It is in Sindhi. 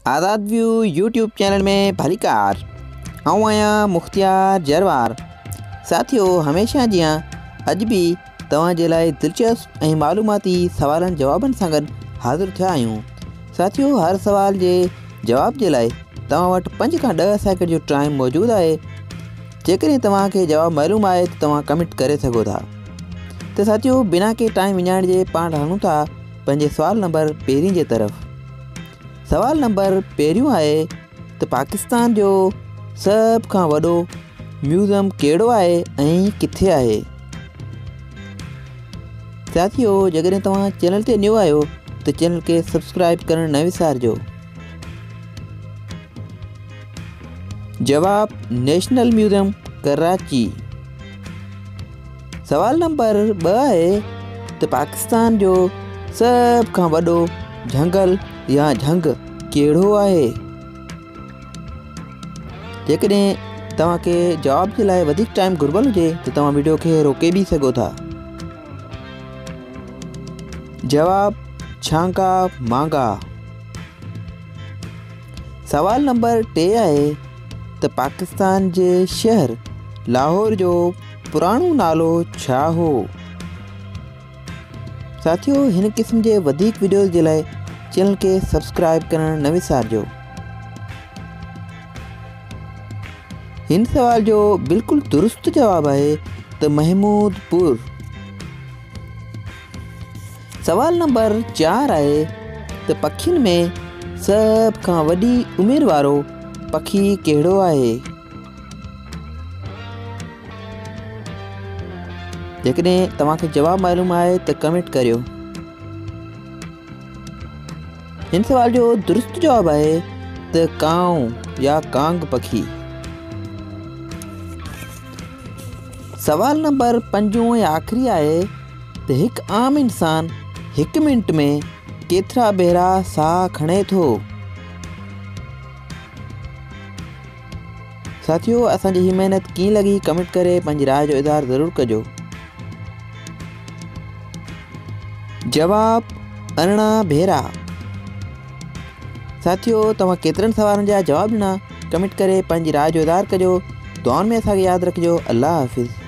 آزاد ويو يوٽيوب چينل ۾ ڀليڪار. آئون آهيان مختيار جروار. ساٿيو هميشه جيان اڄ به توهان جي لاء دلچسپ ۽ معلوماتي سوالن جوابن سان گڏ حاضر ٿيا آهيون. ساٿيو هر سوال جي جواب جي لاء توهان وٽ 5 کان 10 سيڪنڊ جو ٽائيم موجود آهي. جيڪڏهن توهان کي جواب معلوم آهي ته توهان ڪمينٽ ڪري سگهو ٿا. ته ساٿيو بنا ڪنهن ٽائيم وڃائڻ جي پاڻ هلون ٿا پنهنجي سوال نمبر پهرين جي طرف. سوال نمبر پهريون آهي ته پاڪستان جو سڀ کان وڏو ميوزم ڪهڙو آهي ۽ ڪٿي آهي؟ ساٿيو جيڪڏهن توهان چينل تي نيو آهيو ته چينل کي سبسڪرائب ڪرڻ نه وسارجو. جواب نيشنل ميوزم ڪراچي. سوال نمبر 2 آهي ته پاڪستان جو سڀ کان وڏو جهنگل يا جهنگ ڪهڙو آهي؟ جيڪڏهن توهان کي جواب جي لاء وڌيڪ ٽائيم گهربل هجي ته توهان ويڊيو کي روڪي به سگهو ٿا. جواب ڇانگا مانگا. سوال نمبر 3 آهي ته پاڪستان جي شهر لاهور جو پراڻو نالو ڇا هو؟ ساٿيو هن قسم جي وڌيڪ وڊيوز جي لاء چينل کي سبسڪرائب ڪرڻ نه وسارجو. هن سوال جو بلڪل درست جواب آهي ته محمود پور. سوال نمبر 4 آهي ته پکين ۾ سڀ کان وڏي عمر وارو پکي ڪهڙو آهي؟ جيڪڏهن توهان کي جواب معلوم آهي ته ڪمينٽ ڪريو. هن سوال جو درست جواب آهي ته ڪانء يا ڪانگ پکي. سوال نمبر 5 ۽ آخري آهي ته هڪ عام انسان هڪ منٽ ۾ ڪيترا ڀيرا ساهه کڻي ٿو؟ ساٿيو اسان جي هي محنت ڪيئن لڳي ڪمينٽ ڪري پنهنجي راء جو اظهار ضرور ڪجو. جواب 18 ڀيرا. ساٿيو توهان ڪيترن سوالن جا جواب ڏنا ڪمينٽ ڪري پنهنجي راء جو اظهار ڪجو. دعائن ۾ اسان کي ياد رکجو. الله حافظ.